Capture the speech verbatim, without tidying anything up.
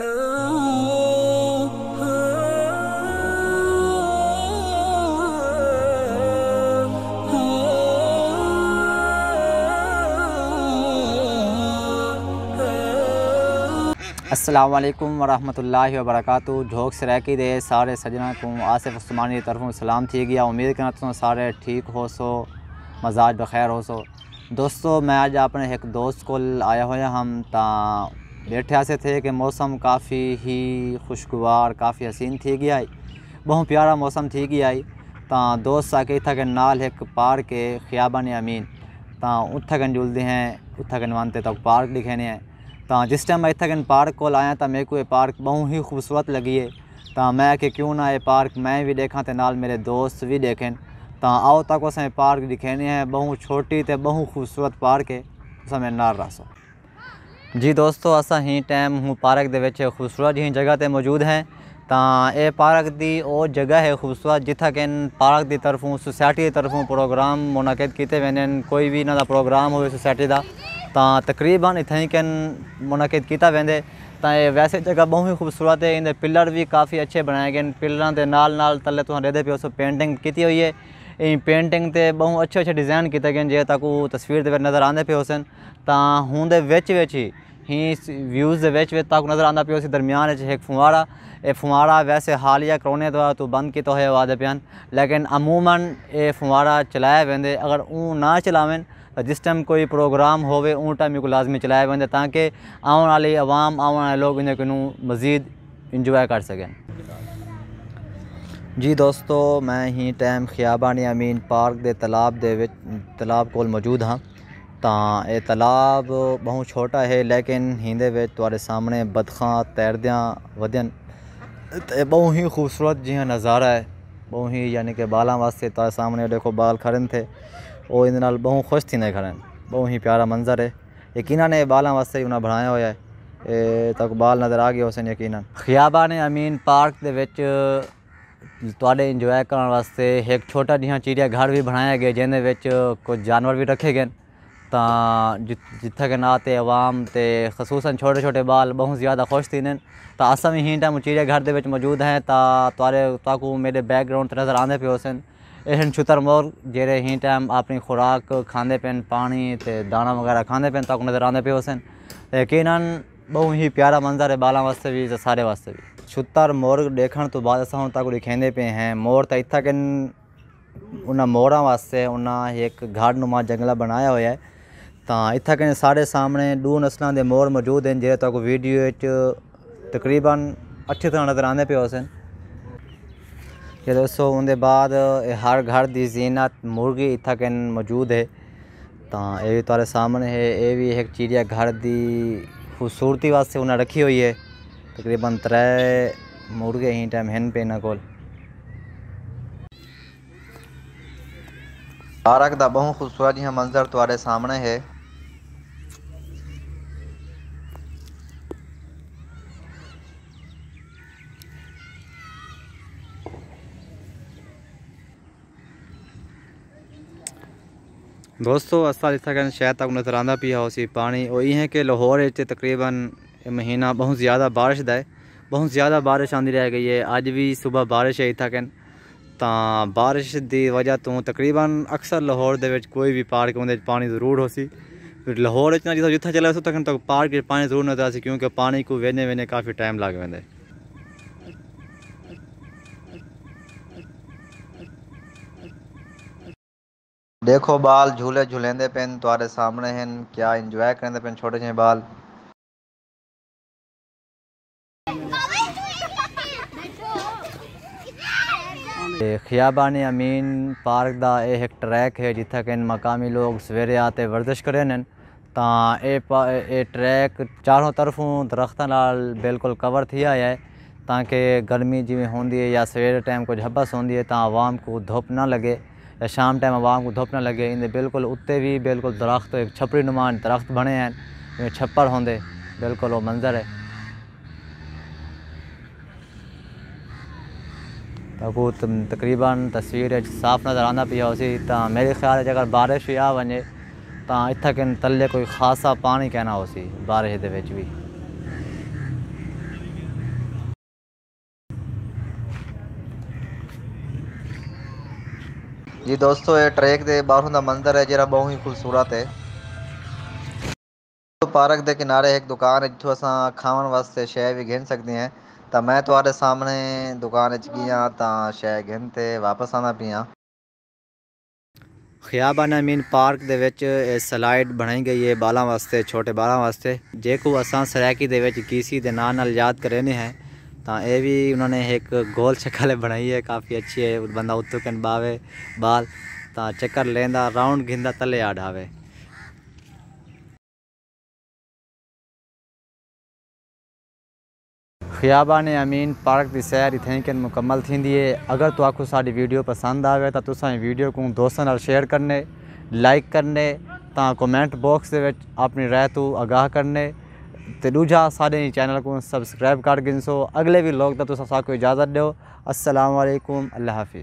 السلام علیکم ورحمۃ اللہ وبرکاتہ۔ جھوک سرائیکی دے سارے سجناں کوں آصف عثمانی دی طرفوں سلام تھی ڳیا۔ امید کراں تساں سارے ٹھیک ہوسو، مزاج بخیر ہوسو۔ دوستو، میں اڄ اپݨے ہک دوست کول آیا ہویا ہم، تاں ٻیٹھے ہاسے تھے کہ موسم کافی ہی خوشگوار، کافی حسین تھی ڳیا ہے، ٻہوں پیارا موسم تھی ڳیا ہے۔ تاں دوست آکھے اتھاں کن نال ہک پارک ہے خیابان امین، تاں اتھاں کن جلدے ہیں، اتھاں کن ونڄ تے تاکوں پارک ݙکھیندے ہیں۔ تاں جس ٹائم میں اتھاں کن پارک کول آیا تاں میکوں اے پارک ٻہوں ہی خوبصورت لڳی ہے۔ تاں میں آکھیا کیوں نہ اے پارک میں وی ݙیکھاں تے نال میݙے دوست وی ݙیکھن۔ تاں آؤ تاکوں اساں اے پارک ݙکھیندے ہیں، ٻہوں چھوٹی تے ٻہوں خوبصورت پارک ہے، تساں میݙے نال رہسو۔ جی دوستو، اساں ہیں ٹائم ہوں پارک دے وچ خوبصورت جہیں جگہ تے موجود ہیں۔ تاں اے پارک دی او جگہ ہے خوبصورت، جتھاں کن پارک دی طرفوں، سوسائٹی دی طرفوں پروگرام منعقد کیتے ویندے ہن۔ کوئی وی انہاں دا پروگرام ہووے سوسائٹی دا، تاں تقریباً اتھائیں کن منعقد کیتا ویندے۔ تاں اے ویسے جگہ ٻہوں ہی خوبصورت ہے، ایندے پلر وی کافی اچھے بݨائے ڳئے ہن۔ پلراں دے نال نال تلے تساں ݙیہدے پئے ہوسو، پینٹنگ کیتی ہوئی ہے۔ ایں پینٹنگ تے ٻہوں اچھے اچھے ڈیزائن کیتے ڳئے ہن، جیڑھے تاکوں تصویر دے وچ نظر آندے پئے ہوسن۔ تاں ہوں دے وچ وچ ہی، ہیں ویوز دے وچ وچ تاکوں نظر آندا پئے ہوسی درمیان وچ ہک فوارہ۔ اے فوارہ ویسے حالیہ کرونے دے وجہ توں بند کیتا ہویا آہدے پئے ہن، لیکن عموماً اے فوارہ چلایا ویندے۔ اگر اوں نہ چلاون تاں جس ٹائم کوئی پروگرام ہووے، اوں ٹائم ایکوں لازمی چلایا ویندے، تاکہ آوݨ والی عوام، آوݨ والے لوگ انہاں کنوں مزید انجوائے کر سڳن۔ جی دوستو، میں ہیں ٹائم خیابان امین پارک دے تالاب دے وچ، تالاب کول موجود ہاں۔ تاں اے تالاب ٻہوں چھوٹا ہے، لیکن ایندے وچ تہاݙے سامݨے بدخاں تیردیاں ودیاں۔ تے ٻہوں ہی خوبصورت جیہاں نظارہ ہے، ٻہوں ہی، یعنی کہ بالاں واسطے تہاݙے سامݨے ݙیکھو بال کھڑن تھے، او ایندے نال ٻہوں خوش تھیندے کھڑن، ٻہوں ہی پیارا منظر ہے۔ یقیناً اے بالاں واسطے ہی انہاں بݨایا ہویا ہے۔ اے تہاکوں بال نظر آ ڳئے ہوسن یقیناً۔ خیابان امین پارک دے وچ تہاݙے انجوائے کرݨ واسطے ہک چھوٹا جیہاں چڑیا گھر وی بݨایا ڳئے، جیندے وچ کجھ جانور وی رکھے ڳئن۔ تاں جت-، جتھاں کن آ تے عوام تے خصوصاً چھوٹے چھوٹے ٻال ٻہوں زیادہ خوش تھیندن۔ تاں اساں وی ہیں ٹائم چڑیا گھر دے وچ موجود ہیں، تاں تہاݙے، تہاکوں میݙے بیک گراؤنڈ تے نظر آندے پئے ہوسن۔ اے ہن شتر مرغ، جیڑھے ہیں ٹائم اپݨی خوراک کھاندے پئن، پاݨی تے داݨا وغیرہ کھاندے پئن، تہاکوں نظر آندے پئے ہوسن۔ تے یقیناً ٻہوں ہی پیارا منظر ہے، ٻالاں واسطے وی تے سارے واسطے وی۔ شتر مرغ ݙیکھݨ توں بعد اساں ہݨ تہاکوں ݙکھیندے پئے ہیں مور۔ تاں اتھاں کن انہاں موراں واسطے انہاں ہک گھاڑ نما جنگلہ بݨایا ہویا ہے۔ تاں اتھاں کن سارے سامݨے ݙو نسلاں دے مور موجود ہن، جیڑھے تہاکوں ویڈیو وچ تقریباً اچھی طرح نظر آندے پئے ہوسن۔ کہ دوستو، اوندے بعد اے ہر گھر دی زینت مرغی اتھاں کن موجود ہے۔ تاں اے وی تہاݙے سامݨے ہے، اے وی ہک چڑیا گھر دی خوبصورتی واسطے انہاں رکھی ہوئی ہے۔ تقریباً ترے مرغے ہیں ٹائم ہن پئے انہاں کول۔ پارک دا ٻہوں خوبصورت جیہاں منظر تہاݙے سامݨے ہے۔ دوستو، اساں اتھاں کن شاید تہاکوں نظر آندا پیا ہوسی پاݨی، او ایہ ہے کہ لاہور وچ تقریباً اے مہینہ ٻہوں زیادہ بارش دا ہے، ٻہوں زیادہ بارش آندی رہ ڳئی ہے۔ اڄ وی صبح بارش ہے اتھاں کن۔ تاں بارش دی وجہ توں تقریباً اکثر لاہور دے وچ کوئی وی پارک ہوندے وچ پاݨی ضرور ہوسی۔ لاہور وچ نہ جتھاں، جتھاں چلے ویسو اتھاں کن تہاکوں پارک وچ پاݨی ضرور نظر آسی، کیونکہ پاݨی کوں ویندے ویندے کافی ٹائم لڳ ویندے۔ ݙیکھو ٻال جھولے جھلیندے پئن، تہاݙے سامݨے ہن، کیا انجوائے کریندے پئن چھوٹے جہیں ٻال۔ تے خیابان امین پارک دا اے ہک ٹریک ہے، جتھاں کن مقامی لوگ سویرے آ تے ورزش کریندن۔ تاں اے پا-، اے ٹریک چاروں طرفوں درختاں نال بالکل کور تھیا ہویا ہے، تاکہ گرمی جیویں ہوندی ہے یا سویر دے ٹائم کجھ ہبس ہوندی ہے، تاں عوام کوں دھپ نہ لڳے یا شام ٹائم عوام کوں دھپ نہ لڳے۔ ایندے بالکل اتے وی بالکل درخت، ہک چھپری نما درخت بݨے ہن، جیویں چھپر ہوندے، بالکل او منظر ہے۔ تہاکوں تم-، تقریباً تصویر وچ صاف نظر آندا پیا ہوسی، تاں میݙے خیال وچ اگر بارش وی آ ونڄے تاں اتھاں کن تلے کوئی خاصا پاݨی کائنا ہوسی بارش دے وچ وی۔ جی دوستو، اے ٹریک دے ٻاہروں دا منظر ہے جیڑھا ٻہوں ہی خوبصورت ہے۔ پارک دے کنارے ہک دکان ہے جتھوں اساں کھاوݨ واسطے شے وی گھن سڳدے ہیں۔ تاں میں تہاݙے سامݨے دکان اچ ڳیاں تاں شے گھن تے واپس آندا پیاں۔ خیابان امین پارک دے وچ اے سلائیڈ بݨائی ڳئی ہے ٻالاں واسطے، چھوٹے ٻالاں واسطے، جیکوں اساں سرائیکی دے وچ گیسی دے ناں نال یاد کریندے ہیں۔ تاں اے وی انہاں نے ہک گول شکل بݨائی ہے، کافی اچھی ہے، بندہ اتوں کن ٻاہوے ٻال تاں چکر لیندا، راؤنڈ گھندا، تلے آ ڈھاوے۔ خیابان امین پارک دی سیر اتھائیں کن مکمل تھیندی ہے۔ اگر تہاکوں ساݙی ویڈیو پسند آوے تاں تساں ایں ویڈیو کوں دوستاں نال شیئر کرنے، لائک کرنے، تاں کمنٹ باکس دے وچ اپݨی رائے توں آگاہ کرنے، تے ݙوجھا ساݙے ایں چینل کوں سبسکرائب کر گھنسو۔ اڳلے ولاگ دا تساں ساکوں اجازت ݙیو۔ السلام علیکم، اللہ حافظ۔